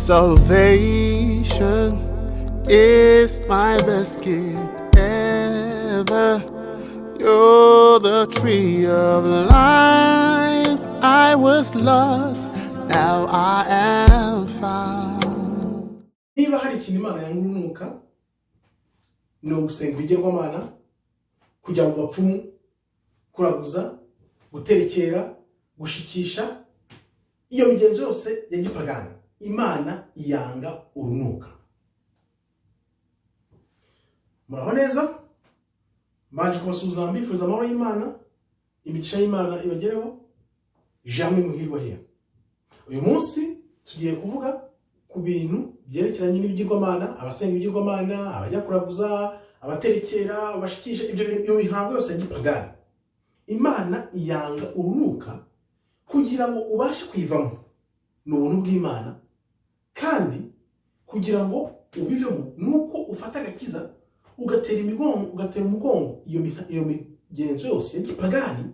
Salvation is my best gift ever. You're the tree of life. I was lost, now I am found. Niba hari ikintu Imana yanga urunuka, ni ugusenga ibigirwamana, kujya mu bapfumu, kuraguza, guterekera, gushikisha, iyo migenzo yose ya gipagani Imana iyanga urunuka. Muraho neza, mbanje kubasuhuza, mbifuriza amahoro y'Imana, imigisha y'Imana ibagereho. Jamwe muhirwa here. Uyu munsi tugiye kuvuga ku bintu byerekeranye n'ibigirwamana, abasenga ibigirwamana, abajya kuraguza, abaterekera, abashikisha, ibyo bintu, iyo mihango yose ya gipagani Imana iyanga urunuka. Kugira ngo ubashe kuyivamo ni ubuntu bw'Imana, kandi kugira ngo ubivemo ni uko ufata agakiza, ugatera imigongo, ugatera umugongo iyo migenzo yose ya gipagani,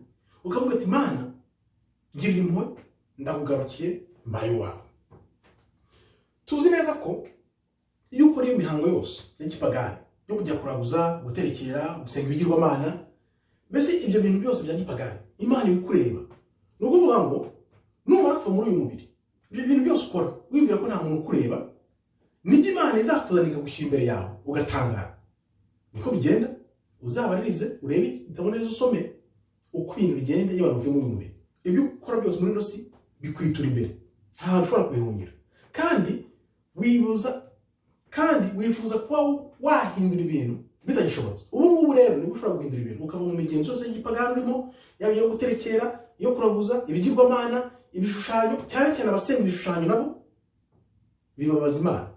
ukavuga ati: "Imana, girira impuhwe, ndakugarukiye, mbaye uwawe." Tuzi neza ko iyo ukora iyo mihango yose ya gipagani yo kujya kuraguza, guterekera, gusenga ibigirwamana, mbese ibyo bintu byose bya gipagani, Imana ibikureba. Ni ukuvuga ngo numara kuva muri uyu mubiri, ibyo bintu byose ukora wibwira ko nta muntu ukureba, nibyo Imana izakuzanira, ikagushyira imbere yawe, ugatangara. Niko bigenda. Uzabaririze, urebe igitabo neza, usome uko ibintu bigenda iyo abantu bavuye muri uyu mubiri. Ibyo ukora byose muri ino si bikwitura imbere, nta hantu ushobora kubihungira. Kandi wibuza, kandi wifuza kuba wahindura ibintu bitagishobotse. Ubu ngubu rero nibwo ushobora guhindura ibintu, ukava mu migenzo yose y'igipagani urimo, yaba iyo guterekera, iyo kuraguza, ibigirwamana, ibishushanyo. Cyane cyane abasenga ibishushanyo nabo bibabaza Imana.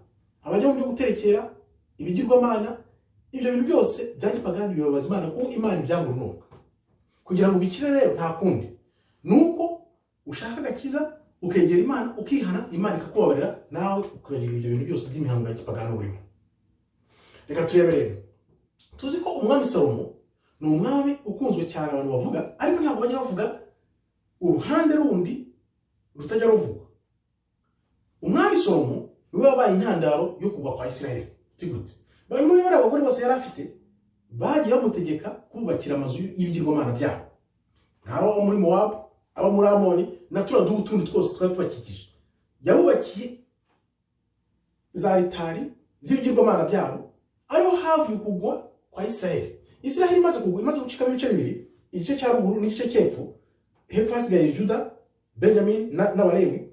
Abajya mu byo guterekera, ibigirwamana, ibyo bintu byose bya gipagani bibabaza Imana, kuko Imana ibyanga urunuka. Kugira ngo ubikire rero nta kundi, ni uko ushaka agakiza, ukegera Imana, ukihana, Imana ikakubabarira, nawe ukibagirwa ibyo bintu byose by'imihango ya gipagani urimo. Reka turebe rero. Tuzi ko umwami Salomo ni umwami ukunzwe cyane, abantu bavuga, ariko ntabwo bajya bavuga uruhande rundi rutajya ruvugwa. Umwami Salomo niwe wabaye intandaro yo kugwa kwa Isiraheli. Gute? Bari muri bariya bagore bose yari afite, bagiye bamutegeka kubakira amazu y'ibigirwamana byabo, nk'abo muri Mowabu, abo muri Amoni na turiya duhu tundi twose twari tubakikije. Yabubakiye za ritari z'ibigirwamana byabo, ariho havuye kugwa kwa Isiraheli. Isiraheli imaze kugwa, imaze gucikamo ibice bibiri, igice cya ruguru n'igice cy'epfo, hepfo hasigaye Juda, Benjamin n'Abalewi,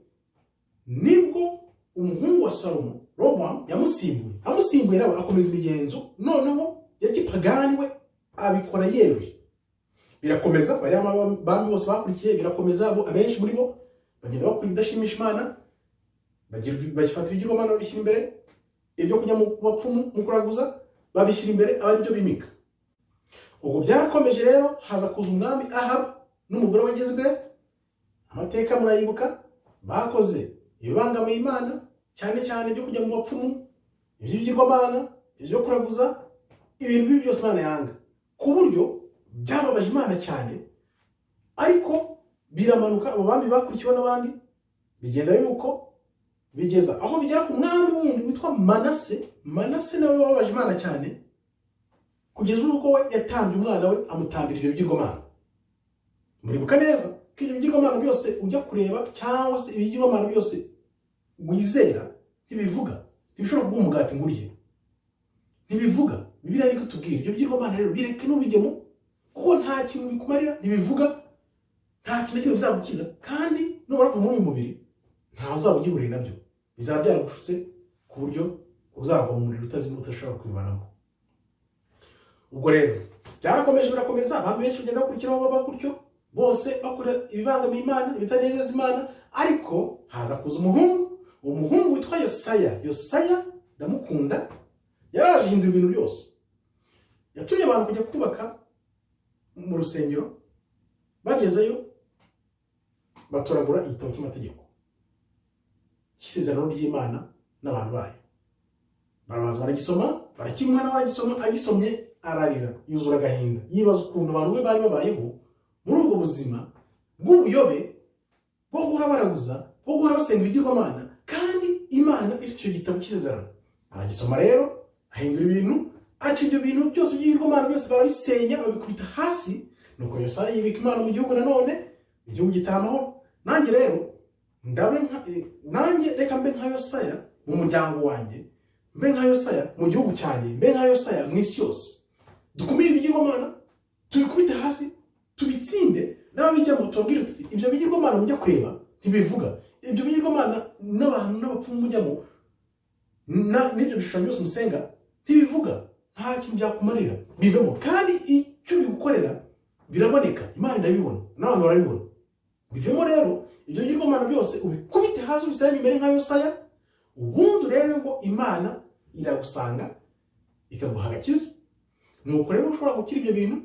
nibwo umuhungu wa Salomo, Robowamu, yamusimbuye. Amusimbuye nawe akomeza imigenzo noneho ya gipagani, we abikora yeruye, birakomeza. Bariya bami bose bakurikiye birakomeza, abenshi muri bo bagenda bakora ibidashimisha Imana, bafata ibigirwamana babishyira imbere, ibyo kujya mu bapfumu, mu kuraguza babishyira imbere, aba aribyo bimika. Ubwo byarakomeje rero, haza kuza umwami Ahabu n'umugore we Yezebeli. Amateka murayibuka, bakoze ibibangamiye Imana, cyane cyane ibyo kujya mu bapfumu, iby'ibigirwamana, ibyo kuraguza, ibintu bibi byose Imana yanga, ku buryo byababaje Imana cyane. Ariko biramanuka, abo bami bakurikiwe n'abandi, bigenda yuko bigeza aho bigera ku mwami wundi witwa Manase. Manase nawe wababaje Imana cyane, kugeza ubwo we yatambye umwana we, amutambira ibyo bigirwamana. Muribuka neza ko ibyo bigirwamana byose ujya kureba, cyangwa se ibigirwamana byose wizera, ntibivuga, ntibishobora kuguha umugati ngo urye, ntibivuga. Bibiliya niko itubwira. Ibyo bigirwamana rero bireke, ntubijyemo, kuko nta kintu bikumarira, ntibivuga, nta kintu na kimwe bizagukiza. Kandi numara kuva muri uyu mubiri, ntawe uzaba ugihuriye nabyo, bizaba byaragushutse ku buryo uzagwa mu muriro utazima, udashobora kwivanamo. Ubwo rero byarakomeje, birakomeza, abantu benshi bagenda bakurikiraho, baba gutyo bose, bakora ibibangamiye Imana, ibitanezeza Imana. Ariko haza kuza umuhungu, umuhungu witwa Yosaya. Yosaya ndamukunda, yaraje ahindura ibintu byose. Yatumye abantu kujya kubaka mu rusengero, bagezeyo batoragura igitabo cy'amategeko cy'isezerano ry'Imana n'abantu bayo, barabanza baragisoma, barakimuha, nawe aragisoma. Agisomye ararira, yuzura agahinda, yibaza ukuntu abantu be bari babayeho muri ubwo buzima bw'ubuyobe bwo guhora baraguza, bwo guhora basenga ibigirwamana, kandi Imana ifite icyo gitabo cy'isezerano. Aragisoma rero, ahindura ibintu, aca ibyo bintu byose by'ibigirwamana byose, barabisenya, babikubita hasi. Nuko Yosaya yibika Imana mu gihugu, nanone igihugu gitaha amahoro. Nanjye rero ndabe nka nanjye reka mbe nka Yosaya mu muryango wanjye, mbe nka Yosaya mu gihugu cyanjye, mbe nka Yosaya mu isi yose. Dukumire ibigirwamana, tubikubite hasi, tubitsinde. N'ababijyamo tubabwire tuti: "Ibyo bigirwamana mujya kureba ntibivuga. Ibyo bigirwamana n'abantu n'abapfumu mujyamo n'ibyo bishushanyo byose musenga ntibivuga, nta kintu byakumarira, bivemo." Kandi icyo bigukorera biraboneka, Imana irabibona n'abantu barabibona. Bivemo rero ibyo bigirwamana byose, ubikubite hasi, ubisenye, umere nka Yosaya. Ubundi urebe ngo Imana iragusanga ikaguha agakiza. Nuko rero ushobora gukira ibyo bintu,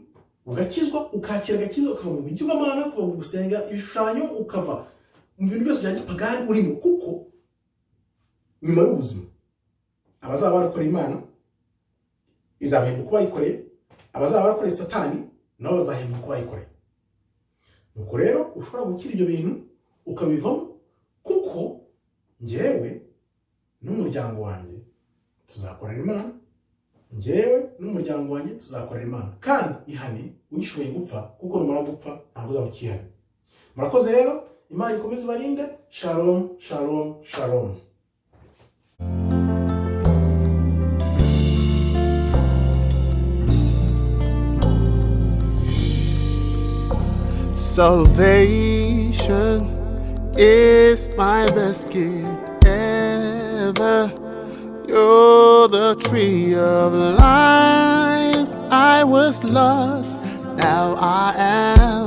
ugakizwa, ukakira agakiza, ukava mu bigirwamana, ukava mu gusenga ibishushanyo, ukava mu bintu byose bya gipagani urimo. Kuko nyuma y'ubuzima, abazaba barakoreye Imana izabahemba uko bayikoreye, abazaba barakoreye Satani nabo bazahemba uko bayikoreye. Nuko rero ushobora gukira ibyo bintu ukabivamo, kuko njyewe n'umuryango wanjye tuzakorera Imana. Njyewe n'umuryango wanjye tuzakorera Imana. Kandi ihane ugishoboye gupfa, kuko numara gupfa ntabwo uzaba ukihane. Murakoze rero, Imana ikomeze ibarinde. Shalom, shalom, shalom. Salvation is my best gift ever. You're the tree of life. I was lost, now I am.